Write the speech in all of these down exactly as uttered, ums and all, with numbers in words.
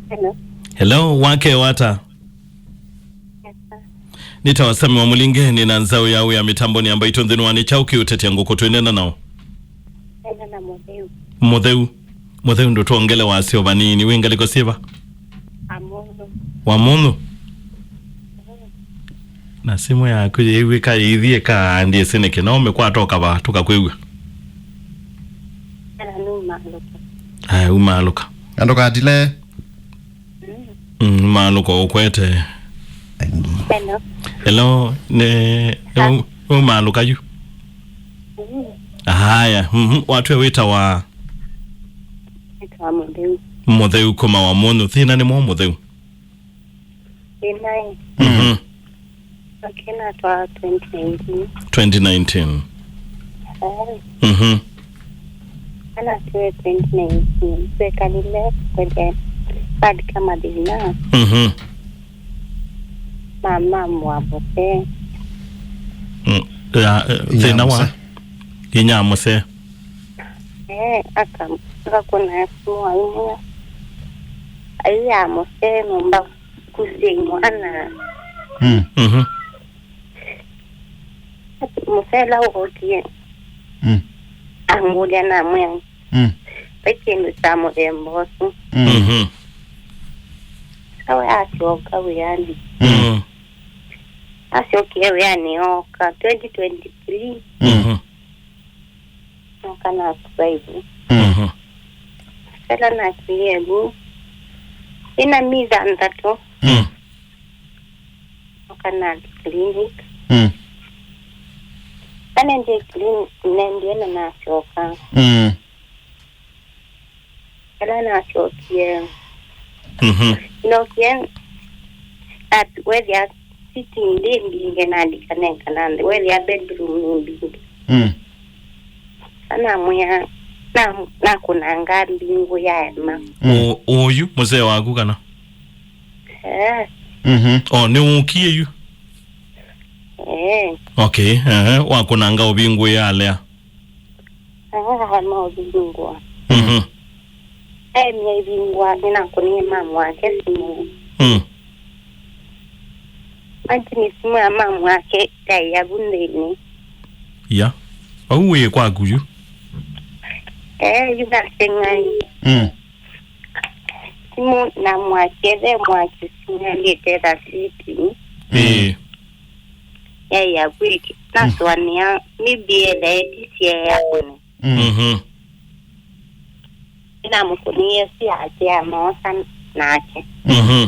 Hello. Hello, wake wata? Yes, sir. Nĩtawa Sami wa Mũlinge, nĩ na nzaũ ya wĩa mĩtambonĩ ya mbaitũ nthĩnĩ wa nĩ kyaũ kĩũtetya ngũkũ twĩnena nao? Nena na Mũtheu. Mũtheu. Mũtheu ndũtwongele wasyo vanini, wĩ ngalĩko syĩva? Amũndũ. Wa mũndũ? Na simũ yaku yĩw'ĩka yĩithiĩ ka ndiĩsĩ nĩkĩ, no ũmĩkwata ũkava tũkakwĩw'a. Ela nũmaalũka. Aya, umaalũka. Na ndũkatile. Mm, umaalũka ũkwete. Hello. Hello, ne, ne, umaalũka yu. Mm. Haya, mhm, watwe wĩtawa. Nĩtawa Mũtheu. Mũtheu kuma wa mũndũ. Thĩna nĩ mwa Mũtheu. Ĩnaĩ. Mhm. Okay, natwa twenty nineteen. Twenty nineteen. Eh. Mhm. Anatwe twenty nineteen. Twekalile kwete bad kama thĩna. Mhm. Mama mwavose. Mm. Ya, eh, thĩna wa? Inyamũse. Inyamũse. Eh, aka, akakuna simu aimwe. Aiya mũse nyũmba. Kũsĩ mwana. Mm. Mhm. Mũsela wookie. Mm. Angũlya namwĩa. Mm. Ve kĩndũ kya mũthemba ũsu. Mm. Mhm. Sawa, asyoka wĩanĩ. Mm. Mm. Asyokie wĩanĩ ooka twenty twenty-three. Mm. Mhm. Noka na survive. Mm. Mhm. Ela nakilyĩ vu. Ĩna mitha ndatũ. Mm. Noka na clinic. Mm. Anendie clinic, nendie na nasyoka. Mm. Ela nasyokie. Mhm. Nokie at wethĩa sitting nĩ mbinge na ndikanenga na nthĩ, wethĩa bedroom nĩ mbinge. Mm. Anamwĩa, na, nakũnanga mbingũ ya ema. Mm. Ũ-, ũyu, mũsee waku kana? Eh. Mhm. O, nĩ ũkie yu? Eh. Okay, ehe, wakũnanga ũvingũ ya lea. Aa, no vingwa. Mhm. Emia ivingwa, nĩnakũnie mamu wake simu. Mm. Lakini simu ya mamu wake yaĩ yavu nthĩnĩ. Ya. Au wĩ kwaku yu? Eh, yu naseng'ai. Mm. Simu na mwaki, ethe mwaki simu yalĩte tha siti. Mm. Ĩĩ. Yaĩ ya kwĩkĩ. Mm. Nasũanĩa, maybe etha etisye yakũne. Mm. Mhm. Nĩnamũkũnie si yake amoosa nake. Mhm.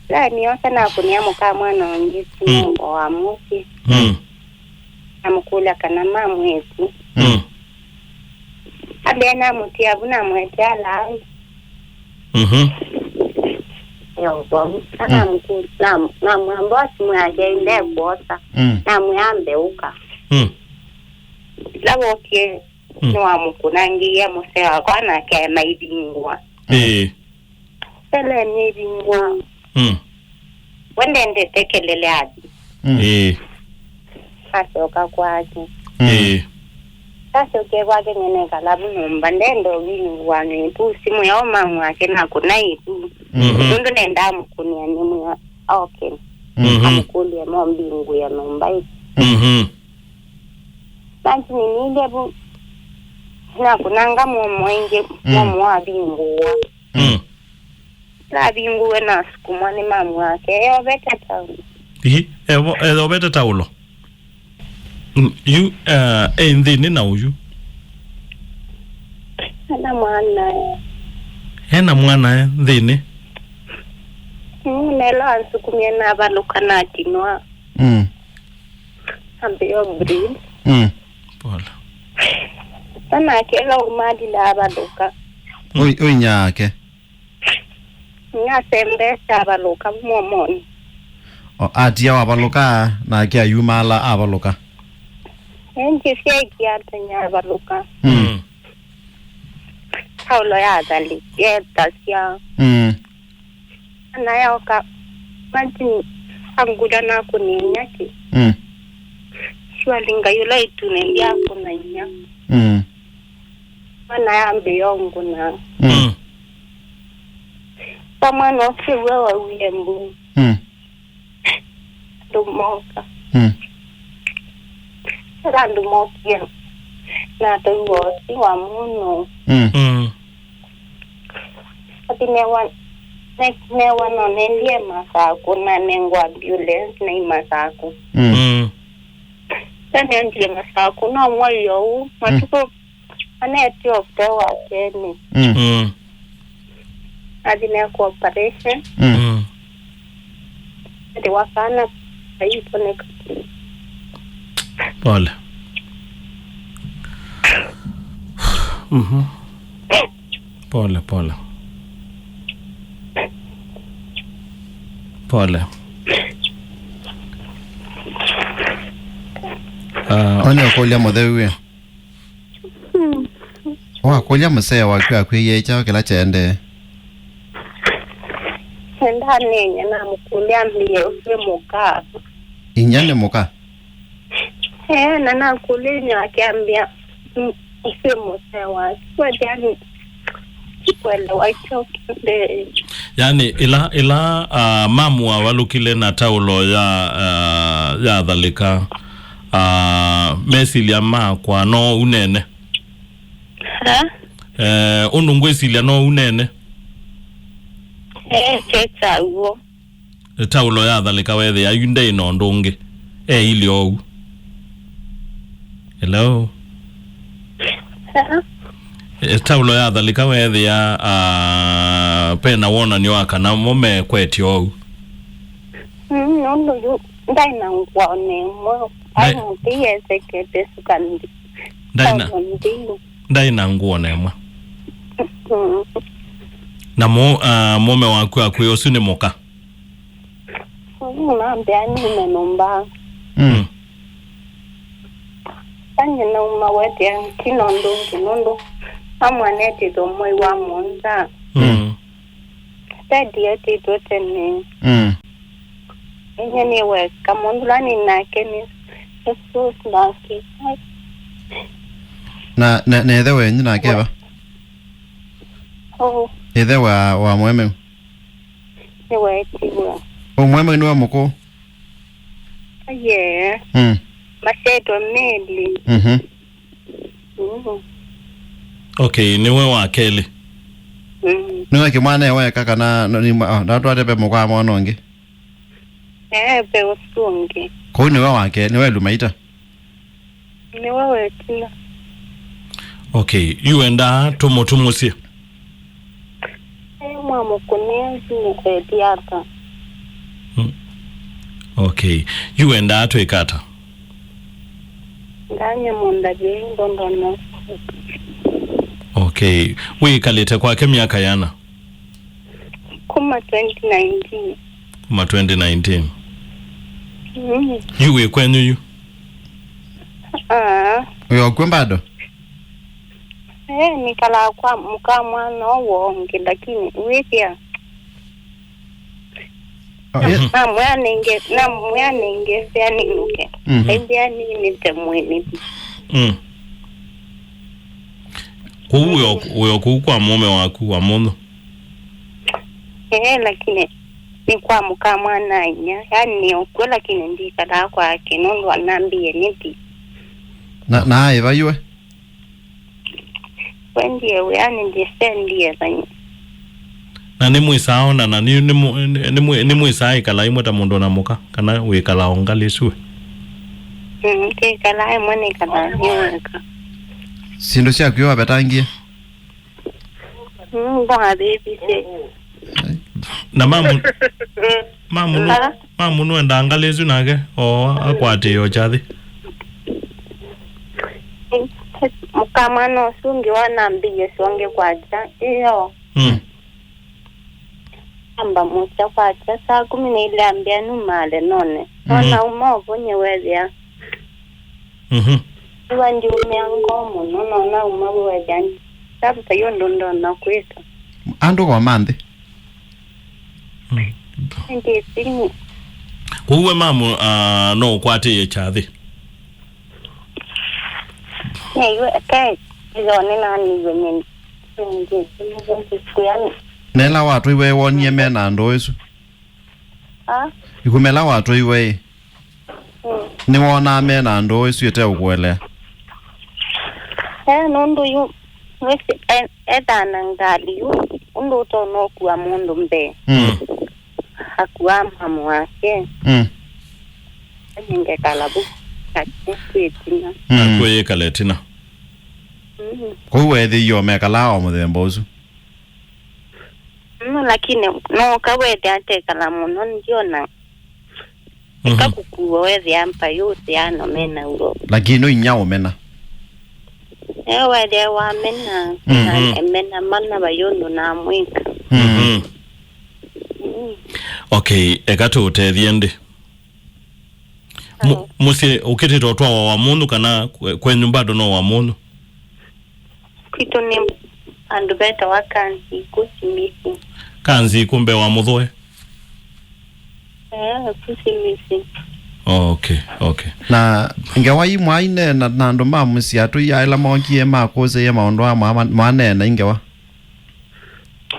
Ĩla nĩosa nakũnĩa mũka mwana ũngĩ simu. Mm. O wa mũsyĩ. Mm. Namũkũlya kana ma mwĩĩtu. Mm. Ambĩa namũtia vu namũetea laavu. Mhm. Yo, vau. Mm. Namũkũ-, nam-, namwamba simu yake ndekwosa. Mm. Namwĩa ambe ũka. Mm. Ĩla wokie, mm, nĩwamũkũnangĩie mũsee wakwa nake maivingũa. Mm. Ĩĩ. Ĩla nĩvingũa. Mm. We ndendete kelele athi. Mm. Ĩĩ. Asyoka kwake. Mm. Ĩĩ. Asyokie kwake nyenekala vu nyũmba, ndenda ũvingũa nĩtu simu yao mamu wake nakũna ĩtu. Mhm. Nũndũ nendaa mũkũnĩa nĩmwĩa, okay. Mhm. Amũkũlye no mbingũe nyũmba ĩ. Mhm. Lakini nĩilye vu nakũnanga mũomo ĩngĩ, mm, mũomo wavingũa. Mm. Navingũe nasukumwa nĩ mamu wake, eovete taũlo. Ii, evo-, eovete taũlo. Mm, yu, eh, e nthĩnĩ na ũyu? Ena mwana. Ena mwana e nthĩnĩ? Mm, nelo ansukumie navalũka natinwa. Mm. Ambĩo breed. Mm. Pole. Anake ela umalile avalũka. Mm. Ui, ui nyake. Nĩasembesya avalũka mũomonĩ. O, atia wavalũka, nake ayumala avalũka. Ĩngĩ syaĩkĩa atenya avalũka. Mm. Mm. Taũlo yathalĩ, yetasya. Mm. Ana yaoka, Martin angũlya nakũnĩnya kĩ. Mm. Surely Ngai ũla ĩtunĩ ndiakũnany'a. Mm. Mwana yambĩĩa ũngũna. Mm. Mm. Mwana ũsu we wawie mbuni. Mm. Andũ moka. Mm. Ĩla andũ mokie, natũiwa ũsi wa mũno. Mm. Mm. Athi newa, ne-, newa no nendie Masakũ, nanengwa ambulance na Masakũ. Mm. Mm. Sa nendie Masakũ, no mwai ũu, mm, matukũ Aneti okutee wa keni. Mm. Mm. Athi nekwa operation. Mm. Mm. Ati wakana aiponeka. Pole. Mhm. Pole, pole. Pole. Ah. One ũkũlya mũtheu wĩ. Mm. Wakũlya mũsee waku akwĩie kyaũ kĩla kyaendee? Nĩndaneeny'a namũkũlya ambĩe ũsu nĩ mũka. Inyia nĩ mũka? Ee, na nakũlya inyia wake ambĩa, "Mm, ũsu nĩ mũsee waku." Kweli yani, sikuelewa kyaũ kyaendee. Yani, ĩla, ĩla, ah, mamu wavalũkile na taũlo ya, ah, ya Athalĩka, ah, mesilya makwa no ũnene? Ha? Eh, ũndũ ngwĩsilya no ũnene? Eh, kyekya w'o. Taũlo ya Athalĩka weethĩa yu ndeĩ na ũndũ ũngĩ. Eilye oou. Hello? Ha? Eh, taũlo ya Athalĩka weethĩa, ah, pena wonany'o wa kana mo mekwetye oou. Mm, nũndũ yu ndaĩ na ngũa o na ĩmwe. Ndaĩ- Ai, mũtĩ yesekete suka nthĩ. Ndaĩ na- Taũlo nthĩ. Ndaĩ na ngũa o na ĩmwe. Mm. Na mũ-, ah, mũũme waku akwĩa ũsu nĩ mũka? Mm, nambĩa nime nyũmba. Mm. Mm. Sanye nauma wete ntina ũndũ ũngĩ nũndũ amwanetĩtwe mwei wa mũonza. Mm. Teddy etĩtwe tene. Mm. Inye nĩ weka, mũndũ ũla nĩ nake nĩ Jesus nake. Na, na, na ĩthe wenyu nake eva? Oh. Ĩthe wa, wa mũemeu? Nĩweetiwa. Ũ mũemeu nĩwe mũkũũ? Yeah. Mm. Masyaĩtwe melĩ. Mhm. Mm. Okay, nĩwe wa kelĩ. Mm. Nĩwe kĩmwana e weka kana no, nĩ mwa-, oh, ndatwate ve mũkwaa mwana ũngĩ? Ee, ve ũsu ũngĩ. Kũu nĩwe wake, nĩwe lumaita? Nĩwe wetina. Okay, yu wendaa tũmũtumũsye? Ee, mwamũkũnĩa nĩkwetia ata? Mm. Okay, yu wendaa twĩka ata? Ndany'a mũndavye ndondona. Okay. Wĩkalĩte kwake myaka yana? Kuma twenty nineteen. Kuma twenty nineteen. Mm. Yu wĩ kwenyu yu? Ah. Wĩ o kw'o bado? Eh, nĩkalaa kwa mũka mwana ũũ ũngĩ, lakini wĩthĩa. Oh, yeah. Namwĩa nĩnge-, namwĩa nĩngesea nĩnũke. Mhm. Aimbĩa nĩnĩte mwene. Mm. Kũu wĩ o, wĩ o kũu kwa mũũme waku wa mũndũ? Ee, lakini nĩ kwa mũka mwana inya. Yaani nĩ o kw'o, lakini ndikalaa kwake nũndũ anambĩie nĩthi. Na, na aĩ va iwe? Wendie wĩanĩ ndĩsendie vanyũ. Na nĩmwĩsaa onana, nĩ, nĩmũ-, nĩ, nĩmwĩ-, nĩmwĩsaa ĩkala ĩmwe ta mũndũ na mũka, kana wĩkala o ngalĩ ĩsu we? Mm, twĩkalaa ĩmwe nĩkalaa nĩ weka. Syĩndũ syaku wavetangie? Mm, ndavĩvisye. Na mamu, mamu nũ-, ah, mamu nũendaa ngalĩ ĩsu nake, o akwatĩĩe o kyathĩ? Mũka mwana ũsu ũngĩ wanambĩie syonge kwakya, ĩyo. Mm. Amba mũkya kwakya, saa kũmi na ilĩ ambĩa numaale none. Mhm. Nona uma ũvonye wethĩa. Mhm. Iwa ndiumĩa ngoo mũno, nona uma wethĩa. Ndavuta yo ndondona kwĩka. Andũ koma nthĩ. Mm. Ndĩsini. Kwoou we mamu, ah, no ũkwatĩĩe kyathĩ? Nĩw'e, ke, ĩyo nĩnaniw'e nĩ, nĩ, nĩ, nĩ, nĩ, Na ĩla watwaiwe wonie me na ndũũ ĩsu? Ah. Ĩkumĩla watwaiwe ĩ, mm, nĩwonaa me na ndũũ ĩsu ĩteũkũelea? Eh, nũndũ yu, wĩsĩ, e-, ethaa na ngalĩ yu, ũndũ ũtonya ũkua mũndũ mbee. Mm. Akua mamu wake. Mm. Ningekala vu kati kwĩtina. Mm. Akwĩyĩkala ĩtina. Mm. Kũu weethĩie mekalaa o mũthemba ũsu? Mm, lakini no kawete atekala mũno, ndiona. Mhm. Eka kũkua wethĩa mpa yũsĩano mena uo. Lakini no inya ũmena. Eh, wethĩa wamena, mhm, na emena mana vayũndũ na mwĩka. Mhm. Mm. Okay, eka tũũtethie ndi. Mu-, mũsyĩ ũkĩtĩtwe ũtwawa wa mũndũ kana kwe-, kwenyu bado no wa mũndũ? Kwitũ nĩ andũ vetawa Kanziku Simisi. Kanziku mbee wa mũthũe? Eh, ku Simisi. Oh, okay, okay. Na ngewa ii mwaineena na andũ ma mũsyĩ atũi ĩla mookie makũsĩĩe maũndũ aa mwa-, mwaneena i ngewa?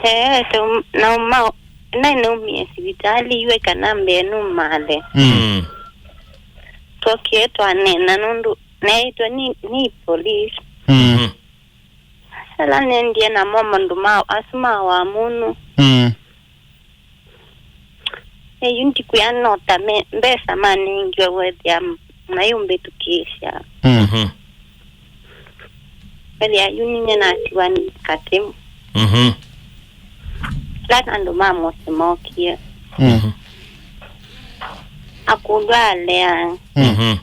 Eh, tũ-, nauma, naĩ naumie sivitalĩ iwe kana mbee numale. Mm. Twokie twaneena nũndũ neĩtwe nĩ, nĩ police. Mm. Mhm. Ala nendie namo mandũ ma asu ma wamũnũ. Mm. Eyu ndikwĩa no ta me, mbesa manengiwe wethĩa mayũmbĩtũkĩĩsya. Mm. Mhm. Wethĩa yu ninye natiwa katĩ. Mhm. Ala andũ ma mũsyĩ mookie. Mm. Mhm. Akũlwa alea. Mm. Mhm.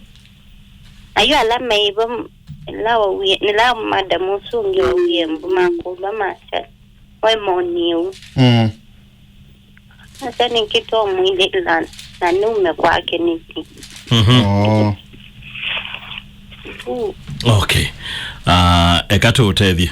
Ayu ala maivo m-, ĩla wawie, nĩla madam ũsu ũngĩ wawie mbu makũlwa masya. We moni ũu. Mm. Asa nĩkĩ twamwĩlĩla na nĩume kwake nĩkĩ? Mhm. Oh. Uu. Okay. Ah, eka tũũtethye.